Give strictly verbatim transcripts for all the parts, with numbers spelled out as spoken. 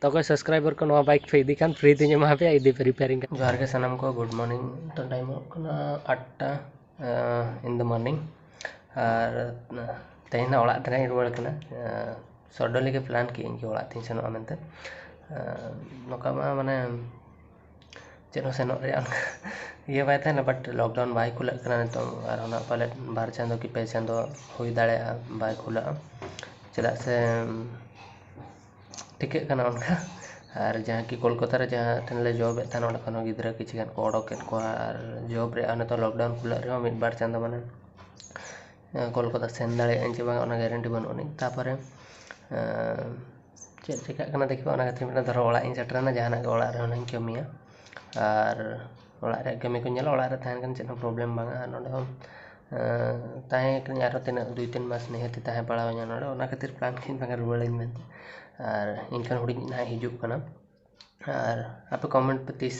ᱛᱚ ᱚᱠᱚᱭ subscriber ᱠᱚ ᱱᱚᱣᱟ bike ᱯᱮ ᱤᱫᱤ ᱠᱷᱟᱱ, free ᱛᱮᱧ ᱮᱢᱟ ᱯᱮᱭᱟ, ᱤᱫᱤ ᱯᱮ repairing ᱠᱟᱛᱮ᱾ ᱡᱚᱦᱟᱨ ᱜᱮ ᱥᱟᱱᱟᱢ ᱠᱚ, good morning᱾ ᱛᱚ time ᱦᱩᱭᱩᱜ ᱠᱟᱱᱟ ᱟᱴᱴᱟ in the morning, ᱟᱨ ᱛᱮᱦᱮᱧ ᱫᱚ ᱚᱲᱟᱜ ᱛᱮ ᱱᱟᱜ ᱤᱧ ᱨᱩᱣᱟᱹᱲ ᱠᱟᱱᱟ᱾ ᱥᱚᱰᱚᱞᱤ ᱜᱮ plan ᱠᱮᱫ ᱟᱹᱧ ᱠᱤ ᱚᱲᱟᱜ ᱛᱤᱧ ᱥᱮᱱᱚᱜᱼᱟ ᱢᱮᱱᱛᱮ᱾ ᱱᱚᱝᱠᱟ ᱢᱟ ᱢᱟᱱᱮ ᱪᱮᱫ ᱦᱚᱸ ᱥᱮᱱᱚᱜ ᱨᱮᱭᱟᱜ ᱚᱱᱠᱟ ᱤᱭᱟᱹ ᱵᱟᱭ ᱛᱟᱦᱮᱱᱟ, but lockdown ᱵᱟᱭ ᱠᱷᱩᱞᱟᱹᱜ ᱠᱟᱱᱟ ᱱᱤᱛᱚᱝ, ᱟᱨ ᱚᱱᱟ ᱯᱟᱞᱮᱫ ᱵᱟᱨ ᱪᱟᱸᱫᱚ ᱠᱤ ᱯᱮ ᱪᱟᱸᱫᱚ ᱦᱩᱭ ᱫᱟᱲᱮᱭᱟᱜᱼᱟ ᱵᱟᱭ ᱠᱷᱩᱞᱟᱹᱜᱼᱟ, ᱪᱮᱫᱟᱜ ᱥᱮ ᱴᱷᱤᱠᱟᱹᱜ ᱠᱟᱱᱟ ᱚᱱᱠᱟ᱾ ᱟᱨ ᱡᱟᱦᱟᱸ ᱠᱤ ᱠᱳᱞᱠᱟᱛᱟ ᱨᱮ ᱡᱟᱦᱟᱸ ᱴᱷᱮᱱ ᱞᱮ job ᱮᱫ ᱛᱟᱦᱮᱱ, ᱚᱸᱰᱮ ᱠᱷᱚᱱ ᱦᱚᱸ ᱜᱤᱫᱽᱨᱟᱹ ᱠᱤᱪᱷᱩ ᱜᱟᱱ ᱠᱚ ᱚᱰᱚᱠᱮᱫ ᱠᱚᱣᱟ, ᱟᱨ job ᱨᱮᱭᱟᱜ ᱱᱤᱛᱚᱜ lockdown ᱠᱷᱩᱞᱟᱹᱜ ᱨᱮᱦᱚᱸ ᱢᱤᱫ ᱵᱟᱨ ᱪᱟᱸᱫᱚ ᱢᱟᱱᱮ ᱠᱳᱞᱠᱟᱛᱟ ᱥᱮᱱ ᱫᱟᱲᱮᱭᱟᱜ ᱟᱹᱧ ᱪᱮ ᱵᱟᱝ, ᱚᱱᱟ guarantee ᱵᱟᱹᱱᱩᱜ ᱟᱹᱱᱤᱡ᱾ ᱛᱟᱨᱯᱚᱨᱮ ᱪᱮᱫ ᱪᱮᱠᱟᱜ ᱠᱟᱱᱟ ᱫᱮᱠᱷᱤ, ᱚᱱᱟ ᱠᱷᱟᱹᱛᱤᱨ ᱢᱤᱫᱴᱟᱝ ᱫᱷᱚᱨᱚ ᱚᱲᱟᱜ ᱤᱧ ᱥᱮᱴᱮᱨᱮᱱᱟ, ᱡᱟᱦᱟᱱᱟᱜ ᱜᱮ ᱚᱲᱟᱜ ᱨᱮ ᱦᱩᱱᱟᱹᱝ ᱤᱧ ᱠᱟᱹᱢᱤᱭᱟ, ᱟᱨ ᱚᱲᱟᱜ ᱨᱮᱭᱟᱜ ᱠᱟᱹᱢᱤ ᱠᱚ ᱧᱮᱞᱟ, ᱚᱲᱟᱜ ᱨᱮ ᱛᱟᱦᱮᱱ ᱠᱷᱟᱱ ᱪᱮᱫ ᱦᱚᱸ problem ᱵᱟᱝᱟ᱾ ᱟᱨ ᱱᱚᱰᱮ ᱦᱚᱸ ᱛᱟᱦᱮᱸ ᱠᱟᱹᱱᱟᱹᱧ ᱟᱨᱦᱚᱸ ᱛᱤᱱᱟᱹᱜ ᱫᱩᱭ ᱛᱤᱱ ᱢᱟᱥ ᱱᱤᱦᱟᱹᱛ ᱛᱟᱦᱮᱸ ᱯᱟᱲᱟᱣ ᱤᱧᱟ ᱱᱚᱰᱮ, ᱚᱱᱟ ᱠᱷᱟᱹᱛᱤᱨ plan ᱠᱮᱫᱟᱹᱧ ᱵᱟᱝᱟ ᱨᱩᱣᱟᱹᱲᱟᱹᱧ ᱢᱮᱱᱛᱮ᱾ ᱟᱨ ᱤᱧ ᱠᱷᱚᱱ ᱦᱩᱰᱤᱧ ᱱᱟᱦᱟᱜ ᱦᱤᱡᱩᱜ ᱠᱟᱱᱟ᱾ ᱟᱨ ᱟᱯᱮ comment ᱯᱮ ᱛᱤᱥ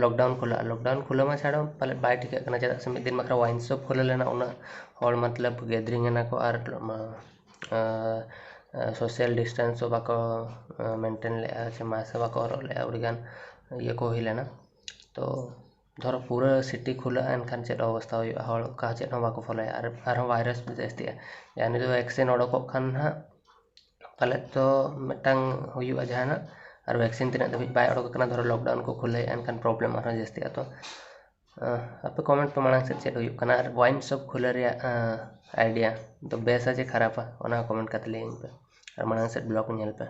lockdown ᱠᱷᱩᱞᱟᱹᱜᱼᱟ? Lockdown ᱠᱷᱩᱞᱟᱹᱣ ᱢᱟ ᱪᱷᱟᱲᱚ, ᱯᱟᱞᱮᱫ ᱵᱟᱭ ᱴᱷᱤᱠᱟᱹᱜ ᱠᱟᱱᱟ, ᱪᱮᱫᱟᱜ ᱥᱮ ᱢᱤᱫ ᱫᱤᱱ ᱵᱟᱠᱷᱨᱟ wine shop ᱠᱷᱩᱞᱟᱹᱣ ᱞᱮᱱᱟ, ᱩᱱᱟᱹᱜ ᱦᱚᱲ ᱢᱚᱛᱞᱚᱵ gathering ᱮᱱᱟ ᱠᱚ, ᱟᱨ social distance ᱦᱚᱸ ᱵᱟᱠᱚ maintain ᱞᱮᱫᱼᱟ, ᱥᱮ mask ᱦᱚᱸ ᱵᱟᱠᱚ ᱦᱚᱨᱚᱜ ᱞᱮᱫᱼᱟ, ᱟᱹᱰᱤᱜᱟᱱ ᱤᱭᱟᱹ ᱠᱚ ᱦᱩᱭ ᱞᱮᱱᱟ᱾ ᱛᱚ ᱫᱷᱚᱨᱚ ᱯᱩᱨᱟᱹ city ᱠᱷᱩᱞᱟᱹᱜᱼᱟ, ᱮᱱᱠᱷᱟᱱ ᱪᱮᱫ ᱚᱵᱚᱥᱛᱟ ᱦᱩᱭᱩᱜᱼᱟ? ᱦᱚᱲ ᱚᱠᱟ ᱪᱮᱫ ᱦᱚᱸ ᱵᱟᱠᱚ ᱯᱷᱚᱞᱳᱭᱟ, ᱟᱨ ᱟᱨᱦᱚᱸ virus ᱫᱚ ᱡᱟᱹᱥᱛᱤᱜᱼᱟ᱾ ᱡᱟᱦᱟᱸ ᱱᱤᱛᱚᱜ vaccine ᱚᱰᱚᱠᱚᱜ ᱠᱷᱟᱱ ᱱᱟᱦᱟᱜ ᱯᱟᱞᱮᱫ ᱛᱚ ᱢᱤᱫᱴᱟᱝ ᱦᱩᱭᱩᱜᱼᱟ ᱡᱟᱦᱟᱱᱟᱜ, ᱟᱨ vaccine ᱛᱤᱱᱟᱹᱜ ᱫᱷᱟᱹᱵᱤᱡ ᱵᱟᱭ ᱚᱰᱚᱠ ᱟᱠᱟᱱᱟ, ᱫᱷᱚᱨᱚ lockdown ᱠᱚ ᱠᱷᱩᱞᱟᱹᱭᱟ, ᱮᱱᱠᱷᱟᱱ problem ᱟᱨᱦᱚᱸ ᱡᱟᱹᱥᱛᱤᱜᱼᱟ᱾ ᱛᱚ ᱟᱯᱮ comment ᱯᱮ ᱢᱟᱲᱟᱝ ᱥᱮᱫ ᱪᱮᱫ ᱦᱩᱭᱩᱜ ᱠᱟᱱᱟ, ᱟᱨ wine shop ᱠᱷᱩᱞᱟᱹᱣ ᱨᱮᱭᱟᱜ idea ᱫᱚ ᱵᱮᱥᱟ ᱪᱮ ᱠᱷᱟᱨᱟᱯᱟ, ᱚᱱᱟ comment ᱠᱟᱛᱮ ᱞᱟᱹᱭᱟᱹᱧ ᱯᱮ, ᱟᱨ ᱢᱟᱲᱟᱝ ᱥᱮᱫ vlog ᱧᱮᱞ ᱯᱮ᱾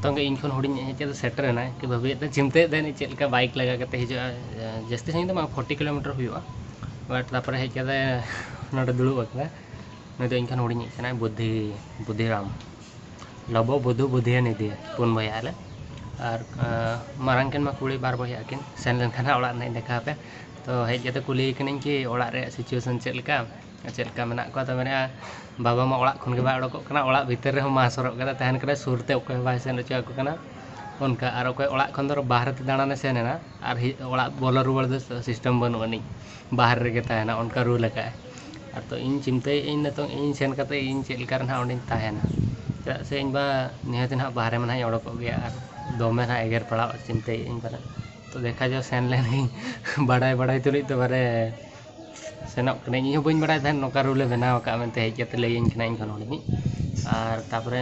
ᱛᱚ ᱤᱧ ᱠᱷᱚᱱ ᱦᱩᱰᱤᱧ ᱦᱮᱡ ᱠᱟᱛᱮ ᱥᱮᱴᱮᱨ ᱮᱱᱟᱭ, ᱠᱤ ᱵᱷᱟᱹᱵᱤᱭᱮᱫ ᱛᱟᱦᱮᱸ, ᱪᱤᱱᱛᱟᱹᱭᱮᱫ ᱛᱟᱦᱮᱱ ᱪᱮᱫ ᱞᱮᱠᱟ bike ᱞᱟᱜᱟ ᱠᱟᱛᱮ ᱦᱤᱡᱩᱜᱼᱟ᱾ ᱡᱟᱹᱥᱛᱤ ᱥᱟᱺᱜᱤᱧ ᱫᱚ ᱵᱟᱝ, forty kilometer ᱦᱩᱭᱩᱜᱼᱟ᱾ But ᱛᱟᱨᱯᱚᱨᱮ ᱦᱮᱡ ᱠᱟᱛᱮ ᱱᱚᱰᱮ ᱫᱩᱲᱩᱵ ᱟᱠᱟᱱᱟ᱾ ᱱᱩᱭ ᱫᱚ ᱤᱧ ᱠᱷᱚᱱ ᱦᱩᱰᱤᱧᱤᱡ ᱠᱟᱱᱟᱭ, ᱵᱩᱫᱽᱫᱷᱤ, ᱵᱩᱫᱽᱫᱷᱤᱨᱟᱢ, ᱞᱚᱵᱚ ᱵᱩᱫᱷᱩ ᱵᱩᱫᱷᱤᱭᱟᱹ ᱱᱤᱫᱷᱤ, ᱯᱩᱱ ᱵᱚᱭᱦᱟ ᱟᱞᱮ᱾ ᱟᱨ ᱢᱟᱨᱟᱝ ᱠᱤᱱ ᱢᱟ ᱠᱩᱲᱤ, ᱵᱟᱨ ᱵᱚᱭᱦᱟ ᱠᱤᱱ᱾ ᱥᱮᱱ ᱞᱮᱱᱠᱷᱟᱱ ᱦᱟᱸᱜ ᱚᱲᱟᱜ ᱨᱮᱱᱟᱜ ᱤᱧ ᱫᱮᱠᱷᱟᱣ ᱟᱯᱮ᱾ ᱛᱚ ᱦᱮᱡ ᱠᱟᱛᱮ ᱠᱩᱞᱤᱭᱮ ᱠᱟᱹᱱᱟᱹᱧ ᱠᱤ ᱚᱲᱟᱜ ᱨᱮᱭᱟᱜ situation ᱪᱮᱫ ᱞᱮᱠᱟ, ᱪᱮᱫ ᱞᱮᱠᱟ ᱢᱮᱱᱟᱜ ᱠᱚᱣᱟ? ᱛᱚ ᱢᱮᱱᱮᱫᱼᱟ, ᱵᱟᱵᱟ ᱢᱟ ᱚᱲᱟᱜ ᱠᱷᱚᱱ ᱜᱮ ᱵᱟᱭ ᱚᱰᱚᱠᱚᱜ ᱠᱟᱱᱟ, ᱚᱲᱟᱜ ᱵᱷᱤᱛᱤᱨ ᱨᱮᱦᱚᱸ mask ᱦᱚᱨᱚᱜ ᱠᱟᱛᱮ ᱛᱟᱦᱮᱱ ᱠᱟᱱᱟᱭ, ᱥᱩᱨ ᱛᱮ ᱚᱠᱚᱭ ᱦᱚᱸ ᱵᱟᱭ ᱥᱮᱱ ᱦᱚᱪᱚ ᱟᱠᱚ ᱠᱟᱱᱟ᱾ ᱚᱱᱠᱟ ᱟᱨ ᱚᱠᱚᱭ ᱚᱲᱟᱜ ᱠᱷᱚᱱ ᱫᱚ ᱵᱟᱦᱨᱮ ᱛᱮ ᱫᱟᱬᱟᱱᱮ ᱥᱮᱱ ᱮᱱᱟ, ᱟᱨ ᱦᱮᱡ, ᱚᱲᱟᱜ ᱵᱚᱞᱚ ᱨᱩᱣᱟᱹᱲ ᱫᱚ system ᱵᱟᱹᱱᱩᱜ ᱟᱹᱱᱤᱡ, ᱵᱟᱦᱨᱮ ᱨᱮᱜᱮ ᱛᱟᱦᱮᱱᱟ, ᱚᱱᱠᱟ rule ᱟᱠᱟᱫᱼᱟᱭ᱾ ᱟᱨ ᱛᱚ ᱤᱧ ᱪᱤᱱᱛᱟᱹᱭᱮᱫ ᱟᱹᱧ ᱱᱤᱛᱚᱝ ᱤᱧ ᱥᱮᱱ ᱠᱟᱛᱮ ᱤᱧ ᱪᱮᱫ ᱞᱮᱠᱟ ᱨᱮ ᱱᱟᱦᱟᱜ ᱚᱸᱰᱮᱧ ᱛᱟᱦᱮᱱᱟ᱾ ᱪᱮᱫᱟᱜ ᱥᱮ ᱤᱧ ᱢᱟ ᱱᱤᱦᱟᱹᱛ ᱱᱟᱦᱟᱜ ᱵᱟᱦᱨᱮ ᱢᱟ ᱱᱟᱦᱟᱜ ᱤᱧ ᱚᱰᱚᱠᱚᱜ ᱜᱮᱭᱟ, ᱟᱨ ᱫᱚᱢᱮ ᱱᱟᱦᱟᱜ ᱮᱜᱮᱨ ᱯᱟᱲᱟᱣ ᱪᱤᱱᱛᱟᱹᱭᱮᱫ ᱟᱹᱧ ᱯᱟᱞᱮ᱾ ᱛᱚ ᱫᱮᱠᱷᱟ ᱡᱟᱣ, ᱥᱮᱱ ᱞᱮᱱ ᱜᱤᱧ ᱵᱟᱰᱟᱭ ᱵᱟᱰᱟᱭ ᱛᱩᱞᱩᱡ ᱫᱚ ᱵᱟᱨᱮ ᱥᱮᱱᱚᱜ ᱠᱟᱹᱱᱟᱹᱧ᱾ ᱤᱧ ᱦᱚᱸ ᱵᱟᱹᱧ ᱵᱟᱲᱟᱭ ᱛᱟᱦᱮᱸᱫ ᱱᱚᱝᱠᱟ ᱨᱩᱞ ᱮ ᱵᱮᱱᱟᱣ ᱟᱠᱟᱫ ᱢᱮᱱᱛᱮ, ᱦᱮᱡ ᱠᱟᱛᱮ ᱞᱟᱹᱭᱟᱹᱧ ᱠᱟᱱᱟ ᱤᱧ ᱠᱷᱚᱱ ᱦᱩᱰᱤᱧᱤᱡ᱾ ᱟᱨ ᱛᱟᱯᱚᱨᱮ,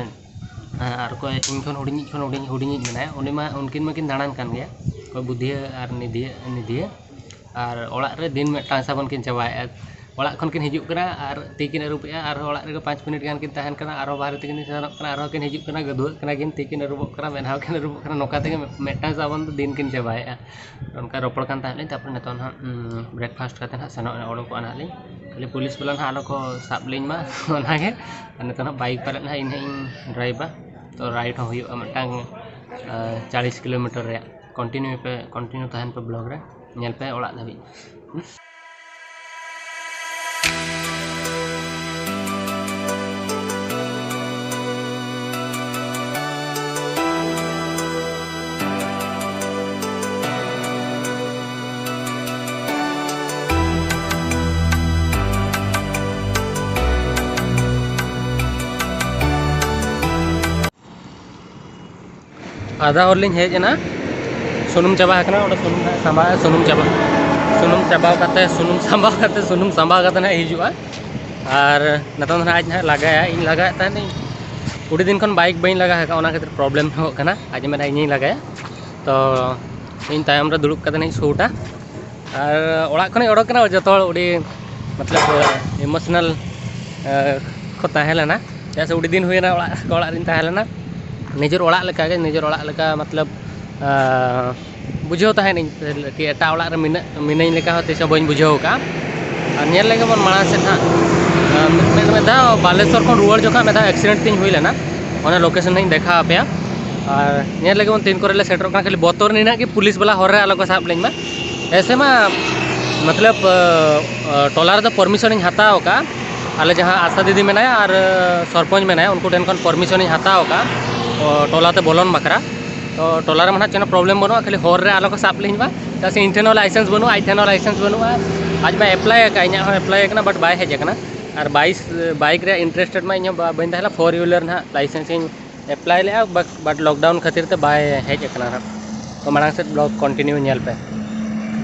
ᱦᱮᱸ, ᱟᱨ ᱚᱠᱚᱭ ᱤᱧ ᱠᱷᱚᱱ ᱦᱩᱰᱤᱧᱤᱡ, ᱠᱷᱚᱱ ᱦᱩᱰᱤᱧ, ᱦᱩᱰᱤᱧᱤᱡ ᱢᱮᱱᱟᱭᱟ, ᱩᱱᱤ ᱢᱟ, ᱩᱱᱠᱤᱱ ᱢᱟᱠᱤᱱ ᱫᱟᱬᱟᱱ ᱠᱟᱱ ᱜᱮᱭᱟ, ᱚᱠᱚᱭ ᱵᱩᱫᱷᱤᱭᱟᱹ ᱟᱨ ᱱᱤᱫᱷᱤᱭᱟᱹ, ᱱᱤᱫᱷᱤᱭᱟᱹ᱾ ᱟᱨ ᱚᱲᱟᱜ ᱨᱮ ᱫᱤᱱ ᱢᱤᱫᱴᱟᱝ ᱥᱟᱵᱚᱱ ᱠᱤᱱ ᱪᱟᱵᱟᱭᱮᱫᱼᱟ᱾ ᱚᱲᱟᱜ ᱠᱷᱚᱱ ᱠᱤᱱ ᱦᱤᱡᱩᱜ ᱠᱟᱱᱟ ᱟᱨ ᱛᱤ ᱠᱤᱱ ᱟᱹᱨᱩᱵᱮᱜᱼᱟ, ᱟᱨᱦᱚᱸ ᱚᱲᱟᱜ ᱨᱮᱜᱮ ᱯᱟᱸᱪ ᱢᱤᱱᱤᱴ ᱜᱟᱱ ᱠᱤᱱ ᱛᱟᱦᱮᱱ ᱠᱟᱱᱟ, ᱟᱨᱦᱚᱸ ᱵᱟᱦᱨᱮ ᱛᱮᱠᱤᱱ ᱥᱮᱱᱚᱜ ᱠᱟᱱᱟ, ᱟᱨᱦᱚᱸ ᱠᱤᱱ ᱦᱤᱡᱩᱜ ᱠᱟᱱᱟ, ᱜᱟᱹᱫᱩᱣᱟᱹᱜ ᱠᱟᱱᱟ ᱠᱤᱱ, ᱛᱤ ᱠᱤᱱ ᱟᱹᱨᱩᱵᱚᱜ ᱠᱟᱱᱟ, ᱢᱮᱫᱦᱟᱣ ᱠᱤᱱ ᱟᱹᱨᱩᱵᱚᱜ ᱠᱟᱱᱟ, ᱱᱚᱝᱠᱟ ᱛᱮᱜᱮ ᱢᱤᱫᱴᱟᱝ ᱥᱟᱵᱚᱱ ᱫᱚ ᱫᱤᱱ ᱠᱤᱱ ᱪᱟᱵᱟᱭᱮᱫᱼᱟ᱾ ᱚᱱᱠᱟ ᱨᱚᱯᱚᱲ ᱠᱟᱱ ᱛᱟᱦᱮᱸᱫ ᱞᱤᱧ, ᱛᱟᱨᱯᱚᱨᱮ ᱱᱤᱛᱚᱜ ᱱᱟᱦᱟᱜ, ᱩᱸ, breakfast ᱠᱟᱛᱮ ᱱᱟᱦᱟᱜ ᱥᱮᱱᱚᱜ ᱚᱰᱚᱠᱚᱜᱼᱟ ᱱᱟᱦᱟᱜ ᱞᱤᱧ᱾ ᱠᱷᱟᱹᱞᱤ ᱯᱩᱞᱤᱥ ᱵᱟᱞᱟ ᱱᱟᱦᱟᱜ ᱟᱞᱚ ᱠᱚ ᱥᱟᱵ ᱞᱤᱧ ᱢᱟ, ᱚᱱᱟᱜᱮ᱾ ᱟᱨ ᱱᱤᱛᱚᱜ ᱱᱟᱦᱟᱜ bike ᱯᱟᱞᱮᱫ ᱱᱟᱦᱟᱜ ᱤᱧ ᱱᱟᱦᱟᱜ ᱤᱧ driveᱟ, ᱛᱚ ride ᱦᱚᱸ ᱦᱩᱭᱩᱜᱼᱟ ᱢᱤᱫᱴᱟᱝ, ᱟᱸ, ᱪᱟᱞᱤᱥ ᱠᱤᱞᱳᱢᱤᱴᱟᱨ ᱨᱮᱭᱟᱜ᱾ Continue ᱯᱮ, continue ᱛᱟᱦᱮᱱ ᱯᱮ vlog ᱨᱮ, ᱧᱮᱞ ᱯᱮ ᱚᱲᱟᱜ ᱫᱷᱟᱹᱵᱤᱡ᱾ ᱟᱫᱷᱟ ᱦᱚᱨ ᱞᱤᱧ ᱦᱮᱡ ᱮᱱᱟ, ᱥᱩᱱᱩᱢ ᱪᱟᱵᱟ ᱟᱠᱟᱱᱟ, ᱚᱸᱰᱮ ᱥᱩᱱᱩᱢ ᱦᱟᱸᱜ ᱥᱟᱢᱵᱟᱜᱼᱟ, ᱥᱩᱱᱩᱢ ᱪᱟᱵᱟ, ᱥᱩᱱᱩᱢ ᱪᱟᱵᱟ ᱠᱟᱛᱮ, ᱥᱩᱱᱩᱢ ᱥᱟᱢᱵᱟᱣ ᱠᱟᱛᱮ, ᱥᱩᱱᱩᱢ ᱥᱟᱢᱵᱟᱣ ᱠᱟᱛᱮ ᱱᱟᱦᱟᱜ ᱦᱤᱡᱩᱜᱼᱟ᱾ ᱟᱨ ᱱᱤᱛᱚᱝ ᱫᱚ ᱱᱟᱦᱟᱜ ᱟᱡ ᱱᱟᱦᱟᱜ ᱞᱟᱜᱟᱭᱟ, ᱤᱧ ᱞᱟᱜᱟᱭᱮᱫ ᱛᱟᱦᱮᱱᱤᱧ, ᱟᱹᱰᱤ ᱫᱤᱱ ᱠᱷᱚᱱ bike ᱵᱟᱹᱧ ᱞᱟᱜᱟ ᱟᱠᱟᱫᱼᱟ, ᱚᱱᱟ ᱠᱷᱟᱹᱛᱤᱨ problem ᱦᱩᱭᱩᱜ ᱠᱟᱱᱟ᱾ ᱟᱡ ᱢᱮᱱᱟ ᱤᱧᱤᱧ ᱞᱟᱜᱟᱭᱟ, ᱛᱚ ᱤᱧ ᱛᱟᱭᱚᱢ ᱨᱮ ᱫᱩᱲᱩᱵ ᱠᱟᱛᱮ ᱱᱟᱦᱟᱜ ᱤᱧ ᱥᱩᱴᱟ᱾ ᱟᱨ ᱚᱲᱟᱜ ᱠᱷᱚᱱᱤᱧ ᱚᱰᱚᱠ ᱠᱟᱱᱟ, ᱡᱚᱛᱚ ᱦᱚᱲ ᱟᱹᱰᱤ, ᱢᱚᱛᱞᱚᱵ, emotional, ᱮ, ᱠᱚ ᱛᱟᱦᱮᱸ ᱞᱮᱱᱟ, ᱪᱮᱫᱟᱜ ᱥᱮ ᱟᱹᱰᱤ ᱫᱤᱱ ᱦᱩᱭᱮᱱᱟ ᱚᱲᱟᱜ, ᱚᱲᱟᱜ ᱨᱤᱧ ᱛᱟᱦᱮᱸ ᱞᱮᱱᱟ᱾ ᱱᱤᱡᱮᱨ ᱚᱲᱟᱜ ᱞᱮᱠᱟᱜᱮ, ᱱᱤᱡᱮᱨ ᱚᱲᱟᱜ ᱞᱮᱠᱟ, ᱢᱚᱛᱞᱚᱵ, ᱮ, ᱵᱩᱡᱷᱟᱹᱣ ᱛᱟᱦᱮᱱᱤᱧ ᱠᱤ ᱮᱴᱟᱜ ᱚᱲᱟᱜ ᱨᱮ ᱢᱤᱱᱟᱹᱜ, ᱢᱤᱱᱟᱹᱧ ᱞᱮᱠᱟ ᱦᱚᱸ ᱛᱤᱥ ᱦᱚᱸ ᱵᱟᱹᱧ ᱵᱩᱡᱷᱟᱹᱣ ᱟᱠᱟᱫᱼᱟ᱾ ᱟᱨ ᱧᱮᱞ ᱞᱮᱜᱮ ᱵᱚᱱ ᱢᱟᱲᱟᱝ ᱥᱮᱫ ᱦᱟᱸᱜ, ᱮ, ᱢᱤᱫ, ᱢᱤᱫ, ᱢᱤᱫ ᱫᱷᱟᱣ ᱵᱟᱞᱮᱥᱚᱨ ᱠᱷᱚᱱ ᱨᱩᱣᱟᱹᱲ ᱡᱚᱠᱷᱚᱱ ᱢᱤᱫ ᱫᱷᱟᱣ accident ᱛᱤᱧ ᱦᱩᱭ ᱞᱮᱱᱟ, ᱚᱱᱟ location ᱦᱟᱸᱜ ᱤᱧ ᱫᱮᱠᱷᱟᱣ ᱟᱯᱮᱭᱟ᱾ ᱟᱨ ᱧᱮᱞ ᱞᱮᱜᱮ ᱵᱚᱱ ᱛᱤᱱ ᱠᱚᱨᱮ ᱞᱮ ᱥᱮᱴᱮᱨᱚᱜ ᱠᱟᱱᱟ, ᱠᱷᱟᱹᱞᱤ ᱵᱚᱛᱚᱨ ᱱᱤᱱᱟᱹᱜ ᱜᱮ ᱯᱩᱞᱤᱥ ᱵᱟᱞᱟ ᱦᱚᱨ ᱨᱮ ᱟᱞᱚ ᱠᱚ ᱥᱟᱵ ᱞᱤᱧ ᱢᱟ᱾ ᱮᱥᱮ ᱢᱟ, ᱢᱚᱛᱞᱚᱵ, ᱟ, ᱟ, ᱴᱚᱞᱟ ᱨᱮᱫᱚ permission ᱤᱧ ᱦᱟᱛᱟᱣ ᱟᱠᱟᱫᱼᱟ᱾ ᱟᱞᱮ ᱡᱟᱦᱟᱸ ᱟᱥᱟ ᱫᱤᱫᱤ ᱢᱮᱱᱟᱭᱟ ᱟᱨ, ᱟ, ᱥᱚᱨᱯᱚᱧᱪ ᱢᱮᱱᱟᱭᱟ, ᱩᱱᱠᱩ ᱴᱷᱮᱱ ᱠᱷᱚᱱ permission ᱤᱧ ᱦᱟᱛᱟᱣ ᱟᱠᱟᱫᱼᱟ, ᱚ, ᱴᱚᱞᱟ ᱛᱮ ᱵᱚᱞᱚᱱ ᱵᱟᱠᱷᱨᱟ᱾ ᱛᱚ ᱴᱚᱞᱟ ᱨᱮᱢᱟ ᱱᱟᱦᱟᱜ ᱪᱮᱫ ᱦᱚᱸ problem ᱵᱟᱹᱱᱩᱜᱼᱟ, ᱠᱷᱟᱹᱞᱤ ᱦᱚᱨ ᱨᱮ ᱟᱞᱚ ᱠᱚ ᱥᱟᱵ ᱞᱤᱧ ᱢᱟ, ᱪᱮᱫᱟᱜ ᱥᱮ ᱤᱧ ᱴᱷᱮᱱ ᱦᱚᱸ license ᱵᱟᱹᱱᱩᱜᱼᱟ, ᱟᱡ ᱴᱷᱮᱱ ᱦᱚᱸ license ᱵᱟᱹᱱᱩᱜᱼᱟ᱾ ᱟᱡ ᱢᱟ apply ᱟᱠᱟᱫ, ᱤᱧᱟᱹᱜ ᱦᱚᱸ apply ᱟᱠᱟᱱᱟ, but ᱵᱟᱭ ᱦᱮᱡ ᱟᱠᱟᱱᱟ᱾ ᱟᱨ ᱵᱟᱭᱤᱥ ᱵᱟᱭᱤᱠ ᱨᱮᱭᱟᱜ ᱤᱱᱴᱟᱨᱮᱥᱴᱮᱰ ᱢᱟ ᱤᱧ ᱦᱚᱸ ᱵᱟ- ᱵᱟᱹᱧ ᱛᱟᱦᱮᱸ ᱞᱮᱱᱟ᱾ ᱯᱷᱳᱨ ᱦᱩᱭᱞᱟᱨ ᱱᱟᱦᱟᱜ ᱞᱟᱭᱥᱮᱱᱥ ᱤᱧ ᱮᱯᱞᱟᱭ ᱞᱮᱫᱼᱟ, but, but ᱞᱚᱠᱰᱟᱣᱩᱱ ᱠᱷᱟᱹᱛᱤᱨ ᱛᱮ ᱵᱟᱭ ᱦᱮᱡ ᱟᱠᱟᱱᱟ ᱱᱟᱦᱟᱜ᱾ ᱛᱚ ᱢᱟᱲᱟᱝ ᱥᱮᱫ ᱵᱞᱚᱜ ᱠᱚᱱᱴᱤᱱᱤᱭᱩ ᱧᱮᱞ ᱯᱮ᱾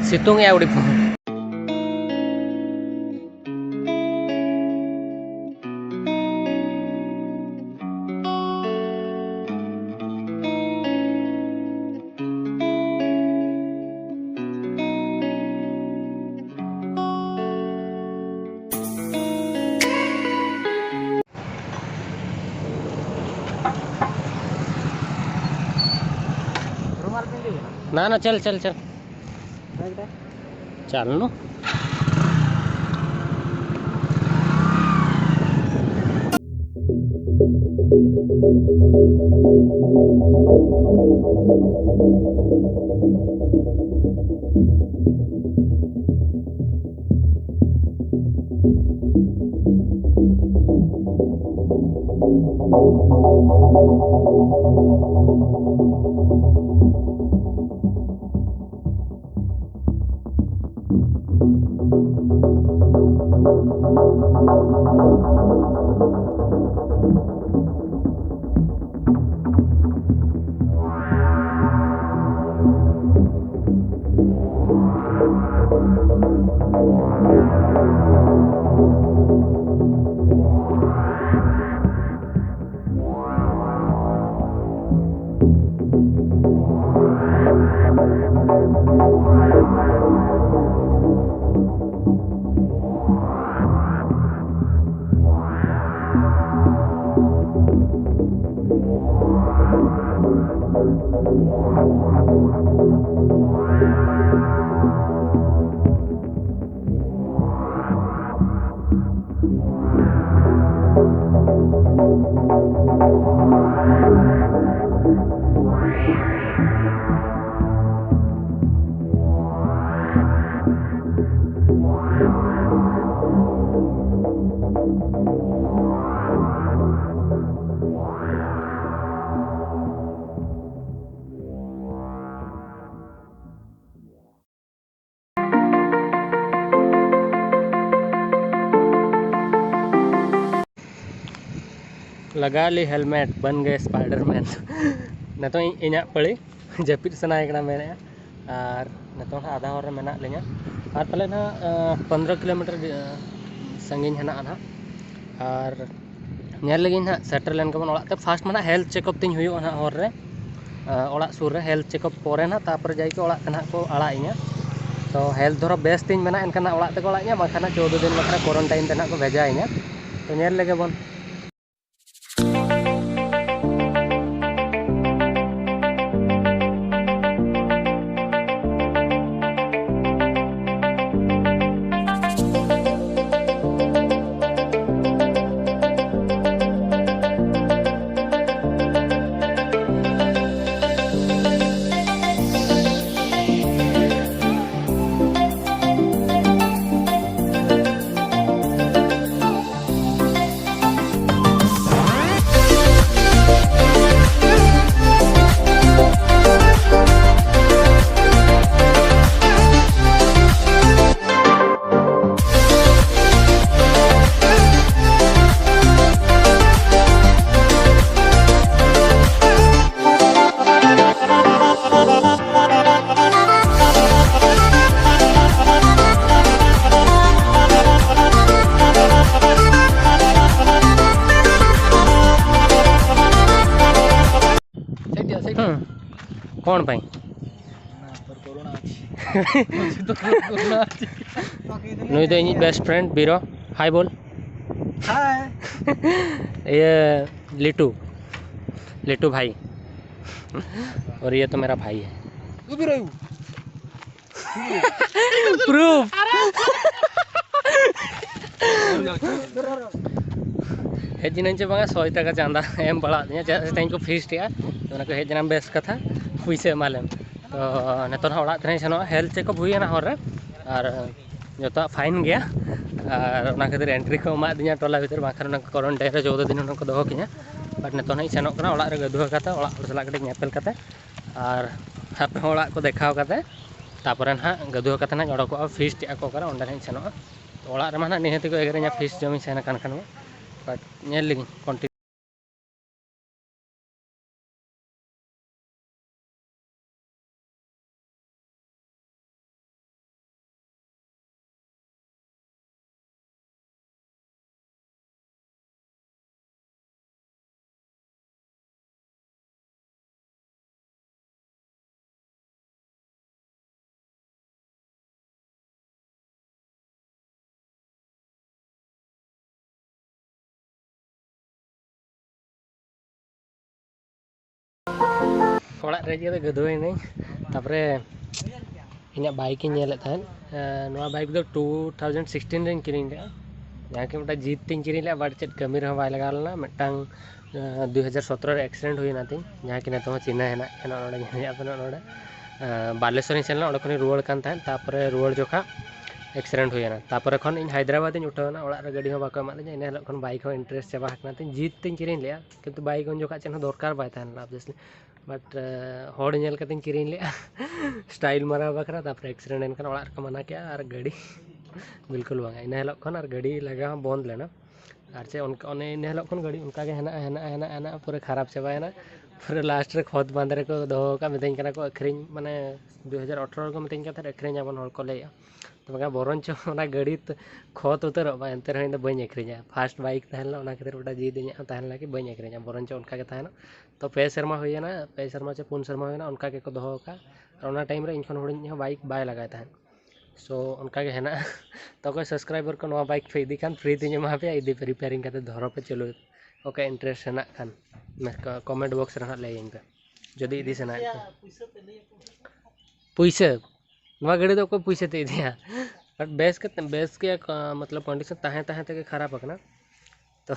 ᱥᱤᱛᱩᱝ ᱮᱜᱼᱟ ᱟᱹᱰᱤ ᱯᱩᱨᱟᱹ᱾ ना ना, चल चल चल। चल नु। ᱞᱟᱜᱟᱣ ᱞᱤ ᱦᱮᱞᱢᱮᱴ, ᱵᱟᱱ ᱜᱮ ᱥᱯᱟᱭᱰᱟᱨᱢᱮᱱ᱾ ᱱᱤᱛᱚᱝ ᱤᱧ, ᱤᱧᱟᱹᱜ ᱯᱟᱹᱲᱤ, ᱡᱟᱹᱯᱤᱫ ᱥᱟᱱᱟᱭᱮ ᱠᱟᱱᱟ ᱢᱮᱱᱮᱫᱼᱟ᱾ ᱟᱨ ᱱᱤᱛᱚᱝ ᱦᱟᱸᱜ ᱟᱫᱷᱟ ᱦᱚᱨ ᱨᱮ ᱢᱮᱱᱟᱜ ᱞᱤᱧᱟ᱾ ᱟᱨ ᱯᱟᱞᱮ ᱱᱟᱦᱟᱜ, ᱟᱸ, ᱯᱚᱱᱫᱽᱨᱚ ᱠᱤᱞᱳᱢᱤᱴᱟᱨ, ᱟᱸ, ᱥᱟᱺᱜᱤᱧ ᱦᱮᱱᱟᱜᱼᱟ ᱱᱟᱦᱟᱜ᱾ ᱟᱨ ᱧᱮᱞ ᱞᱮᱜᱤᱧ ᱱᱟᱦᱟᱜ ᱥᱮᱴᱮᱨ ᱞᱮᱱ ᱜᱮᱵᱚᱱ ᱚᱲᱟᱜ ᱛᱮ᱾ ᱯᱷᱟᱥᱴ ᱢᱟ ᱱᱟᱦᱟᱜ ᱦᱮᱞᱛᱷ ᱪᱮᱠᱟᱯ ᱛᱤᱧ ᱦᱩᱭᱩᱜᱼᱟ ᱱᱟᱦᱟᱜ ᱦᱚᱨ ᱨᱮ, ᱟᱸ, ᱚᱲᱟᱜ ᱥᱩᱨ ᱨᱮ᱾ ᱦᱮᱞᱛᱷ ᱪᱮᱠᱟᱯ ᱯᱚᱨᱮ ᱱᱟᱦᱟᱜ ᱛᱟᱨᱯᱚᱨᱮ ᱡᱟᱭ ᱠᱤ ᱚᱲᱟᱜ ᱛᱮ ᱱᱟᱦᱟᱜ ᱠᱚ ᱟᱲᱟᱜ ᱤᱧᱟ᱾ ᱛᱚ ᱦᱮᱞᱛᱷ ᱫᱷᱚᱨᱚ ᱵᱮᱥ ᱛᱤᱧ ᱢᱮᱱᱟᱜ ᱮᱱᱠᱷᱟᱱ ᱱᱟᱦᱟᱜ ᱚᱲᱟᱜ ᱛᱮᱠᱚ ᱟᱲᱟᱜ ᱤᱧᱟ, ᱵᱟᱝᱠᱷᱟᱱ ᱱᱟᱦᱟᱜ ᱪᱳᱫᱽᱫᱳ ᱫᱤᱱ ᱵᱟᱠᱷᱨᱟ ᱠᱳᱣᱟᱨᱮᱱᱴᱟᱭᱤᱱ ᱨᱮ ᱱᱟᱦᱟᱜ ᱠᱚ ᱵᱷᱮᱡᱟᱭᱤᱧᱟ᱾ ᱛᱚ ᱧᱮᱞ ᱞᱮᱜᱮ ᱵᱚᱱ᱾ ᱦᱩᱸ᱾ କ'ଣ ପାଇଁ? ନା, ତୋର କରୋନା ଅଛି। ତୋର କରୋନା ଅଛି। ᱱᱩᱭ ᱫᱚ ᱤᱧᱤᱡ ᱵᱮᱥᱴ ᱯᱷᱨᱮᱱᱰ ᱵᱤᱨᱚ᱾ ହାଏ ବୋଲ। ହାଏ। ये लिटू, लिटू भाई। और ये तो मेरा भाई है। तू भी रहू। प्रूफ। ᱦᱮᱡ ᱮᱱᱟᱹᱧ ᱪᱮ ᱵᱟᱝᱟ, ᱥᱚᱭ ᱴᱟᱠᱟ ᱪᱟᱸᱫᱟ ᱮᱢ ᱵᱟᱲᱟᱣᱟᱫᱤᱧᱟ, ᱪᱮᱫᱟᱜ ᱥᱮ ᱛᱮᱦᱮᱧ ᱠᱚ ᱯᱷᱤᱥᱴ ᱮᱜᱼᱟ᱾ ᱛᱚ ᱚᱱᱟ ᱠᱚ ᱦᱮᱡ ᱮᱱᱟ, ᱵᱮᱥ ᱠᱟᱛᱷᱟ, ᱯᱩᱭᱥᱟᱹ ᱮᱢᱟᱞᱮᱢ᱾ ᱛᱚ ᱱᱤᱛᱚᱜ ᱦᱟᱸᱜ ᱚᱲᱟᱜ ᱛᱮ ᱱᱟᱦᱟᱜ ᱤᱧ ᱥᱮᱱᱚᱜᱼᱟ, ᱦᱮᱞᱛᱷ ᱪᱮᱠᱟᱯ ᱦᱩᱭᱮᱱᱟ ᱦᱚᱨ ᱨᱮ, ᱟᱨ ᱡᱚᱛᱚᱣᱟᱜ ᱯᱷᱟᱭᱤᱱ ᱜᱮᱭᱟ᱾ ᱟᱨ ᱚᱱᱟ ᱠᱷᱟᱹᱛᱤᱨ ᱮᱱᱴᱨᱤ ᱠᱚ ᱮᱢᱟᱫᱤᱧᱟ ᱴᱚᱞᱟ ᱵᱷᱤᱛᱤᱨ, ᱵᱟᱝᱠᱷᱟᱱ ᱚᱱᱟ ᱠᱚᱨᱚᱱ ᱰᱮ ᱨᱮ ᱪᱳᱫᱽᱫᱳ ᱫᱤᱱ ᱦᱩᱱᱟᱹᱝ ᱠᱚ ᱫᱚᱦᱚ ᱠᱤᱧᱟ᱾ ᱵᱟᱴ ᱱᱤᱛᱚᱜ ᱱᱟᱦᱟᱜ ᱤᱧ ᱥᱮᱱᱚᱜ ᱠᱟᱱᱟ ᱚᱲᱟᱜ ᱨᱮ, ᱜᱟᱹᱫᱷᱩᱣᱟᱹ ᱠᱟᱛᱮ, ᱚᱲᱟᱜ ᱦᱚᱲ ᱥᱟᱞᱟᱜ ᱠᱟᱹᱴᱤᱡ ᱧᱮᱯᱮᱞ ᱠᱟᱛᱮ᱾ ᱟᱨ ᱟᱯᱮ ᱦᱚᱸ ᱚᱲᱟᱜ ᱠᱚ ᱫᱮᱠᱷᱟᱣ ᱠᱟᱛᱮ, ᱛᱟᱯᱚᱨᱮ ᱱᱟᱦᱟᱜ ᱜᱟᱹᱫᱷᱩᱣᱟᱹ ᱠᱟᱛᱮ ᱱᱟᱦᱟᱜ ᱤᱧ ᱚᱰᱚᱠᱚᱜᱼᱟ, ᱯᱷᱤᱥᱴ ᱮᱜᱼᱟ ᱠᱚ ᱚᱠᱟᱨᱮ, ᱚᱸᱰᱮ ᱱᱟᱦᱟᱜ ᱤᱧ ᱥᱮᱱᱚᱜᱼᱟ᱾ ᱛᱚ ᱚᱲᱟᱜ ᱨᱮᱢᱟ ᱱᱟᱦᱟᱜ ᱱᱤᱦᱟᱹᱛ ᱜᱮ ᱮᱜᱮᱨᱤᱧᱟ, ᱯᱷᱤᱥᱴ ᱡᱚᱢᱤᱧ ᱥᱮᱱ ᱟᱠᱟᱱ ᱠᱷᱟᱱ ᱢᱟ᱾ ᱵᱟᱴ ᱧᱮᱞ ᱞᱮᱜᱤᱧ ᱠᱚᱱᱴᱤᱱᱤᱭᱩ᱾ ᱚᱲᱟᱜ ᱨᱮ ᱦᱮᱡ ᱠᱟᱛᱮ ᱜᱟᱹᱫᱷᱩᱣᱟᱹᱭᱮᱱᱟᱹᱧ᱾ ᱛᱟᱨᱯᱚᱨᱮ ᱤᱧᱟᱹᱜ ᱵᱟᱭᱤᱠ ᱤᱧ ᱧᱮᱞᱮᱫ ᱛᱟᱦᱮᱸᱫ᱾ ᱮᱸ, ᱱᱚᱣᱟ ᱵᱟᱭᱤᱠ ᱫᱚ ᱴᱩ ᱛᱷᱟᱣᱡᱮᱱᱰ ᱥᱤᱠᱥᱴᱤᱱ ᱨᱮᱧ ᱠᱤᱨᱤᱧ ᱞᱮᱫᱼᱟ᱾ ᱡᱟᱦᱟᱸ ᱠᱤ ᱢᱤᱫᱴᱟᱝ ᱡᱤᱫ ᱛᱤᱧ ᱠᱤᱨᱤᱧ ᱞᱮᱫᱼᱟ, but ᱪᱮᱫ ᱠᱟᱹᱢᱤ ᱨᱮᱦᱚᱸ ᱵᱟᱭ ᱞᱟᱜᱟᱣ ᱞᱮᱱᱟ᱾ ᱢᱤᱫᱴᱟᱝ, ᱮᱸ, ᱫᱩ ᱦᱟᱡᱟᱨ ᱥᱚᱛᱨᱚ ᱨᱮ ᱮᱠᱥᱤᱰᱮᱱᱴ ᱦᱩᱭᱮᱱᱟ ᱛᱤᱧ, ᱡᱟᱦᱟᱸ ᱠᱤ ᱱᱤᱛᱚᱜ ᱦᱚᱸ ᱪᱤᱱᱦᱟᱹ ᱦᱮᱱᱟᱜ ᱠᱤᱱᱟ ᱱᱚᱰᱮ, ᱧᱮᱞᱮᱫ ᱯᱮ ᱱᱚᱰᱮ᱾ ᱮᱸ, ᱵᱟᱞᱮᱥᱚᱨᱤᱧ ᱥᱮᱱ ᱞᱮᱱᱟ, ᱚᱸᱰᱮ ᱠᱷᱚᱱᱤᱧ ᱨᱩᱣᱟᱹᱲ ᱠᱟᱱ ᱛᱟᱦᱮᱸᱫ᱾ ᱛᱟᱨᱯᱚᱨᱮ ᱨᱩᱣᱟᱹᱲ ᱡᱚᱠᱷᱟ ᱮᱠᱥᱤᱰᱮᱱᱴ ᱦᱩᱭᱮᱱᱟ᱾ ᱛᱟᱨᱯᱚᱨᱮ ᱠᱷᱚᱱ ᱤᱧ ᱦᱟᱭᱫᱨᱟᱵᱟᱫᱽ ᱤᱧ ᱩᱴᱷᱟᱹᱣ ᱮᱱᱟ, ᱚᱲᱟᱜ ᱨᱮ ᱜᱟᱹᱰᱤ ᱦᱚᱸ ᱵᱟᱠᱚ ᱮᱢᱟᱫ ᱞᱤᱧᱟ᱾ ᱤᱱᱟᱹ ᱦᱤᱞᱳᱜ ᱠᱷᱚᱱ ᱵᱟᱭᱤᱠ ᱦᱚᱸ ᱤᱱᱴᱟᱨᱮᱥᱴ ᱪᱟᱵᱟ ᱟᱠᱟᱱᱟ ᱛᱤᱧ᱾ ᱡᱤᱫ ᱛᱤᱧ ᱠᱤᱨᱤᱧ ᱞᱮᱫᱼᱟ, ᱠᱤᱱᱛᱩ ᱵᱟᱭᱤᱠ ᱩᱱ ᱡᱚᱠᱷᱟ ᱪᱮᱫ ᱦᱚᱸ ᱫᱚᱨᱠᱟᱨ ᱵᱟᱭ ᱛᱟᱦᱮᱸ ᱞᱮᱱᱟ, obviously᱾ But, ᱮᱸ, ᱦᱚᱲ ᱧᱮᱞ ᱠᱟᱛᱮᱧ ᱠᱤᱨᱤᱧ ᱞᱮᱫᱼᱟ ᱥᱴᱟᱭᱤᱞ ᱢᱟᱨᱟᱣ ᱵᱟᱠᱷᱨᱟ᱾ ᱛᱟᱨᱯᱚᱨᱮ ᱮᱠᱥᱤᱰᱮᱱᱴ ᱮᱱᱠᱷᱟᱱ ᱚᱲᱟᱜ ᱨᱮᱠᱚ ᱢᱟᱱᱟ ᱠᱮᱫᱼᱟ ᱟᱨ ᱜᱟᱹᱰᱤ ᱵᱤᱞᱠᱩᱞ ᱵᱟᱝᱟ᱾ ᱤᱱᱟᱹ ᱦᱤᱞᱳᱜ ᱠᱷᱚᱱ ᱟᱨ ᱜᱟᱹᱰᱤ ᱞᱟᱜᱟ ᱦᱚᱸ ᱵᱚᱱᱫ ᱞᱮᱱᱟ᱾ ᱟᱨ ᱪᱮᱫ ᱚᱱᱠᱟ, ᱚᱱᱮ ᱤᱱᱟᱹ ᱦᱤᱞᱳᱜ ᱠᱷᱚᱱ ᱜᱟᱹᱰᱤ ᱚᱱᱠᱟ ᱜᱮ ᱦᱮᱱᱟᱜᱼᱟ, ᱦᱮᱱᱟᱜᱼᱟ, ᱦᱮᱱᱟᱜᱼᱟ, ᱦᱮᱱᱟᱜᱼᱟ, ᱯᱩᱨᱟᱹ ᱠᱷᱟᱨᱟᱯ ᱪᱟᱵᱟᱭᱮᱱᱟ᱾ ᱯᱩᱨᱟᱹ ᱞᱟᱥᱴ ᱨᱮ ᱠᱷᱚᱛ ᱵᱟᱸᱫᱷ ᱨᱮᱠᱚ ᱫᱚᱦᱚ ᱟᱠᱟᱫᱼᱟ, ᱢᱤᱛᱟᱹᱧ ᱠᱟᱱᱟ ᱠᱚ ᱟᱹᱠᱷᱨᱤᱧ, ᱢᱟᱱᱮ ᱫᱩ ᱦᱟᱡᱟᱨ ᱟᱴᱷᱨᱚ ᱨᱮᱠᱚ ᱢᱤᱛᱟᱹᱧ ᱠᱟᱱ ᱛᱟᱦᱮᱸᱫ ᱟᱹᱠᱷᱨᱤᱧ ᱟᱵᱚᱱ, ᱦᱚᱲ ᱠᱚ ᱞᱟᱹᱭᱮᱫᱼᱟ᱾ ᱛᱚ ᱵᱟᱠᱷᱟᱱ ᱵᱚᱨᱚᱱᱪᱚ ᱚᱱᱟ ᱜᱟᱹᱰᱤ ᱛᱚ ᱠᱷᱚᱛ ᱩᱛᱟᱹᱨᱚᱜ ᱢᱟ, ᱮᱱᱛᱮ ᱨᱮᱦᱚᱸ ᱤᱧ ᱫᱚ ᱵᱟᱹᱧ ᱟᱹᱠᱷᱨᱤᱧᱟ᱾ ᱯᱷᱟᱥᱴ ᱵᱟᱭᱤᱠ ᱛᱟᱦᱮᱸ ᱞᱮᱱᱟ, ᱚᱱᱟ ᱠᱷᱟᱹᱛᱤᱨ ᱜᱚᱴᱟ ᱡᱤᱫ ᱤᱧᱟᱹᱜ ᱦᱚᱸ ᱛᱟᱦᱮᱸ ᱞᱮᱱᱟ ᱠᱤ ᱵᱟᱹᱧ ᱟᱹᱠᱷᱨᱤᱧᱟ, ᱵᱚᱨᱚᱱᱪᱚ ᱚᱱᱠᱟ ᱜᱮ ᱛᱟᱦᱮᱱᱟ᱾ ᱛᱚ ᱯᱮ ᱥᱮᱨᱢᱟ ᱦᱩᱭᱮᱱᱟ, ᱯᱮ ᱥᱮᱨᱢᱟ ᱪᱮ ᱯᱩᱱ ᱥᱮᱨᱢᱟ ᱦᱩᱭᱮᱱᱟ, ᱚᱱᱠᱟ ᱜᱮᱠᱚ ᱫᱚᱦᱚ ᱟᱠᱟᱫᱼᱟ᱾ ᱟᱨ ᱚᱱᱟ ᱴᱟᱭᱤᱢ ᱨᱮ ᱤᱧ ᱠᱷᱚᱱ ᱦᱩᱰᱤᱧ ᱦᱚᱸ ᱵᱟᱭᱤᱠ ᱵᱟᱭ ᱞᱟᱜᱟᱭ ᱛᱟᱦᱮᱸᱫ᱾ ᱥᱳ ᱚᱱᱠᱟ ᱜᱮ ᱦᱮᱱᱟᱜᱼᱟ᱾ ᱛᱚ ᱚᱠᱚᱭ ᱥᱟᱵᱥᱠᱨᱟᱭᱵᱟᱨ ᱠᱚ ᱱᱚᱣᱟ ᱵᱟᱭᱤᱠ ᱯᱮ ᱤᱫᱤ ᱠᱷᱟᱱ, ᱯᱷᱨᱤ ᱛᱮᱧ ᱮᱢᱟ ᱯᱮᱭᱟ, ᱤᱫᱤ ᱯᱮ, ᱨᱤᱯᱮᱭᱟᱨᱤᱝ ᱠᱟᱛᱮ ᱫᱷᱚᱨᱚ ᱯᱮ, ᱪᱟᱹᱞᱩ᱾ ᱚᱠᱚᱭ ᱤᱱᱴᱟᱨᱮᱥᱴ ᱦᱮᱱᱟᱜ ᱠᱷᱟᱱ ᱠᱚᱢᱮᱱᱴ ᱵᱚᱠᱥ ᱨᱮ ᱦᱟᱸᱜ ᱞᱟᱹᱭᱟᱹᱧ ᱯᱮ ᱡᱩᱫᱤ ᱤᱫᱤ ᱥᱟᱱᱟᱭᱮᱫ ᱯᱮ᱾ ᱯᱩᱭᱥᱟᱹ, ᱱᱚᱣᱟ ᱜᱟᱹᱰᱤ ᱫᱚ ᱚᱠᱚᱭ ᱯᱩᱭᱥᱟᱹ ᱛᱮ ᱤᱫᱤᱭᱟ? But ᱵᱮᱥ ᱠᱟᱛᱮ, ᱵᱮᱥ ᱜᱮᱭᱟ, ᱠᱚ-, ᱢᱚᱛᱞᱚᱵ ᱠᱚᱱᱰᱤᱥᱚᱱ ᱛᱟᱦᱮᱸ ᱛᱟᱦᱮᱸ ᱛᱮᱜᱮ ᱠᱷᱟᱨᱟᱯ ᱟᱠᱟᱱᱟ᱾ ᱛᱚ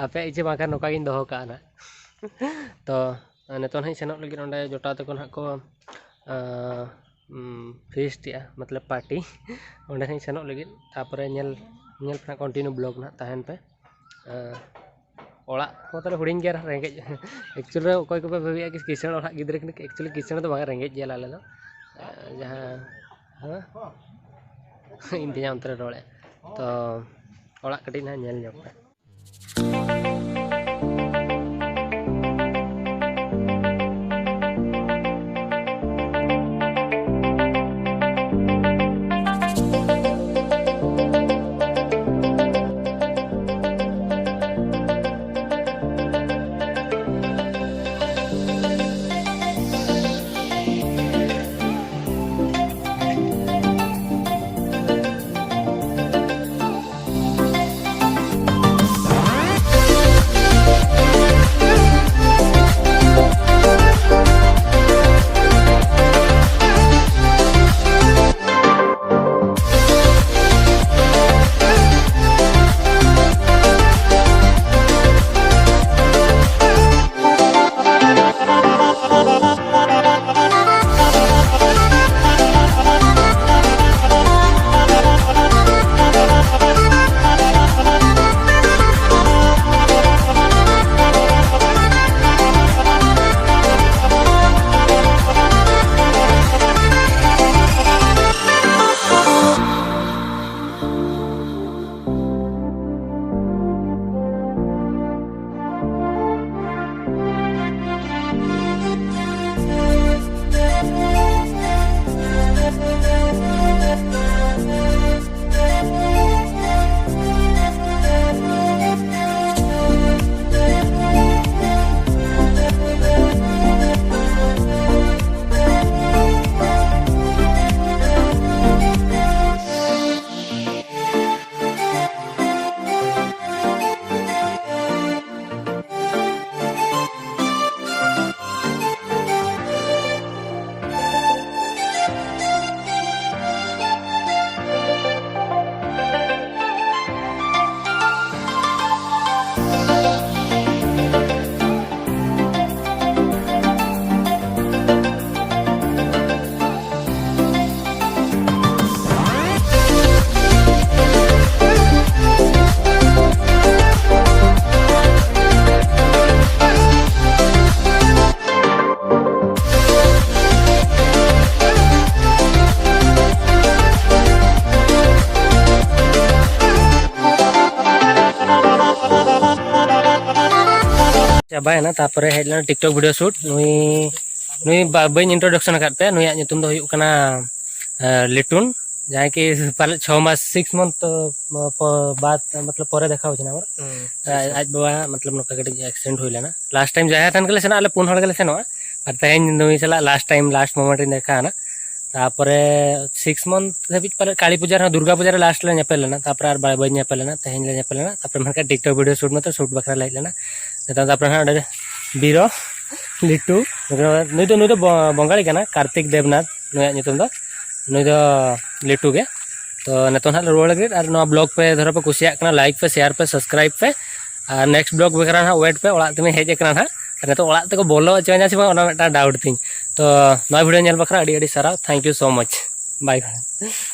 ᱟᱯᱮᱭᱟᱜ ᱤᱪᱪᱷᱟᱹ ᱵᱟᱝᱠᱷᱟᱱ ᱱᱚᱝᱠᱟ ᱜᱤᱧ ᱫᱚᱦᱚ ᱠᱟᱜᱼᱟ ᱱᱟᱜ᱾ ᱛᱚ ᱱᱤᱛᱚᱜ ᱱᱟᱦᱟᱜ ᱤᱧ ᱥᱮᱱᱚᱜ ᱞᱟᱹᱜᱤᱫ, ᱚᱸᱰᱮ ᱡᱚᱴᱟᱣ ᱛᱟᱠᱚ ᱱᱟᱦᱟᱜ ᱠᱚ, ᱟᱸ, ᱩᱢ, ᱯᱷᱤᱥᱴ ᱮᱜᱼᱟ, ᱢᱚᱛᱞᱚᱵ ᱯᱟᱨᱴᱤ᱾ ᱚᱸᱰᱮ ᱱᱟᱦᱟᱜ ᱤᱧ ᱥᱮᱱᱚᱜ ᱞᱟᱹᱜᱤᱫ᱾ ᱛᱟᱨᱯᱚᱨᱮ ᱧᱮᱞ, ᱧᱮᱞ ᱯᱮ ᱱᱟᱦᱟᱜ, ᱠᱚᱱᱴᱤᱱᱤᱭᱩ ᱵᱞᱚᱜ ᱱᱟᱦᱟᱜ ᱛᱟᱦᱮᱱ ᱯᱮ᱾ ᱟᱸ, ᱚᱲᱟᱜ ᱠᱚ ᱛᱟᱞᱮ ᱦᱩᱰᱤᱧ ᱜᱮᱭᱟ, ᱨᱮᱸᱜᱮᱡ᱾ ᱮᱠᱪᱩᱭᱮᱞᱤ ᱨᱮ ᱚᱠᱚᱭ ᱠᱚᱯᱮ ᱵᱷᱟᱹᱵᱤᱭᱮᱫᱼᱟ ᱠᱤ ᱠᱤᱥᱟᱹᱬ ᱚᱲᱟᱜ ᱜᱤᱫᱽᱨᱟᱹ ᱠᱟᱱᱟ, ᱮᱠᱪᱩᱭᱮᱞᱤ ᱠᱤᱥᱟᱹᱬ ᱫᱚ ᱵᱟᱝ, ᱨᱮᱸᱜᱮᱡ ᱜᱮᱭᱟᱞᱮ ᱟᱞᱮ ᱫᱚ᱾ ᱟᱸ, ᱡᱟᱦᱟᱸ, ᱦᱮᱸ? ᱤᱧ ᱛᱮᱧᱟ ᱚᱱᱛᱮ ᱨᱮ ᱨᱚᱲᱮᱫ᱾ ᱛᱚ ᱚᱲᱟᱜ ᱠᱟᱹᱴᱤᱡ ᱱᱟᱦᱟᱜ ᱧᱮᱞ ᱧᱚᱜ ᱯᱮ᱾ ᱪᱟᱵᱟᱭᱮᱱᱟ, ᱛᱟᱨᱯᱚᱨᱮ ᱦᱮᱡ ᱞᱮᱱᱟ TikTok video shoot᱾ ᱱᱩᱭ ᱱᱩᱭ ᱵᱟ- ᱵᱟᱹᱧ introduction ᱟᱠᱟᱫ ᱯᱮ᱾ ᱱᱩᱭᱟᱜ ᱧᱩᱛᱩᱢ ᱫᱚ ᱦᱩᱭᱩᱜ ᱠᱟᱱᱟ ᱞᱤᱴᱩᱱ, ᱡᱟᱦᱟᱸᱭ ᱠᱤ ᱯᱟᱞᱮ ᱪᱷᱚ ᱢᱟᱥ, six month ᱵᱟᱫ, ᱢᱚᱛᱞᱚᱵ ᱯᱚᱨᱮ ᱫᱮᱠᱷᱟ ᱦᱩᱭ ᱠᱟᱱᱟ ᱟᱵᱟᱨ᱾ ᱟᱡ ᱵᱟᱵᱟ ᱢᱚᱛᱞᱚᱵ ᱱᱚᱝᱠᱟ ᱠᱟᱹᱴᱤᱡ accident ᱦᱩᱭ ᱞᱮᱱᱟ᱾ Last time ᱡᱟᱦᱮᱨ ᱛᱷᱟᱱ ᱜᱮᱞᱮ ᱥᱮᱱᱚᱜᱼᱟ, ᱟᱞᱮ ᱯᱩᱱ ᱦᱚᱲ ᱜᱮᱞᱮ ᱥᱮᱱᱚᱜᱼᱟ᱾ ᱟᱨ ᱛᱮᱦᱮᱧ ᱱᱩᱭ ᱥᱟᱞᱟᱜ last time, last moment ᱨᱤᱧ ᱫᱮᱠᱷᱟ ᱮᱱᱟ᱾ ᱛᱟᱨᱯᱚᱨᱮ six month ᱫᱷᱟᱹᱵᱤᱡ ᱯᱟᱞᱮ ᱠᱟᱹᱞᱤ ᱯᱩᱡᱟᱹ ᱨᱮᱦᱚᱸ, ᱫᱩᱨᱜᱟ ᱯᱩᱡᱟ ᱨᱮ last ᱞᱮ ᱧᱮᱯᱮᱞ ᱞᱮᱱᱟ᱾ ᱛᱟᱨᱯᱚᱨᱮ ᱟᱨ ᱵᱟᱭ ᱵᱟᱹᱧ ᱧᱮᱯᱮᱞ ᱞᱮᱱᱟ, ᱛᱮᱦᱮᱧ ᱞᱮ ᱧᱮᱯᱮᱞ ᱞᱮᱱᱟ᱾ ᱛᱟᱨᱯᱚᱨᱮ ᱢᱮᱱᱠᱷᱟᱱ TikTok video shoot ᱢᱟᱛᱚ shoot ᱵᱟᱠᱷᱨᱟ ᱞᱮ ᱦᱮᱡ ᱞᱮᱱᱟ᱾ ᱱᱤᱛᱚᱝ ᱛᱟᱨᱯᱚᱨᱮ ᱦᱟᱸᱜ ᱚᱸᱰᱮ ᱵᱤᱨᱚ ᱞᱤᱴᱩ, ᱱᱩᱭ ᱫᱚ ᱱᱩᱭ ᱫᱚ ᱵᱚ- ᱵᱚᱝᱜᱟᱞᱤ ᱠᱟᱱᱟ, ᱠᱟᱨᱛᱤᱠ ᱫᱮᱵᱽᱱᱟᱛᱷ ᱱᱩᱭᱟᱜ ᱧᱩᱛᱩᱢ ᱫᱚ᱾ ᱱᱩᱭ ᱫᱚ ᱞᱤᱴᱩ ᱜᱮ᱾ ᱛᱚ ᱱᱤᱛᱚᱝ ᱦᱟᱸᱜ ᱞᱮ ᱨᱩᱣᱟᱹᱲ ᱞᱟᱹᱜᱤᱫ᱾ ᱟᱨ ᱱᱚᱣᱟ vlog ᱯᱮ ᱫᱷᱚᱨᱚ ᱯᱮ ᱠᱩᱥᱤᱭᱟᱜ ᱠᱟᱱᱟ, like ᱯᱮ, share ᱯᱮ, subscribe ᱯᱮ᱾ ᱟᱨ next vlog ᱵᱟᱠᱷᱨᱟ ᱦᱟᱸᱜ wait ᱯᱮ, ᱚᱲᱟᱜ ᱛᱮᱢᱮ ᱦᱮᱡ ᱟᱠᱟᱱᱟ ᱦᱟᱸᱜ᱾ ᱟᱨ ᱱᱤᱛᱚᱜ ᱚᱲᱟᱜ ᱛᱮᱠᱚ ᱵᱚᱞᱚ ᱦᱚᱪᱚᱣᱟᱧᱟ ᱥᱮ ᱵᱟᱝ, ᱚᱱᱟ ᱢᱤᱫᱴᱟᱝ doubt ᱛᱤᱧ᱾ ᱛᱚ ᱱᱚᱣᱟ video ᱧᱮᱞ ᱵᱟᱠᱷᱨᱟ ᱟᱹᱰᱤ ᱟᱹᱰᱤ ᱥᱟᱨᱦᱟᱣ, thank you so much, bye bye᱾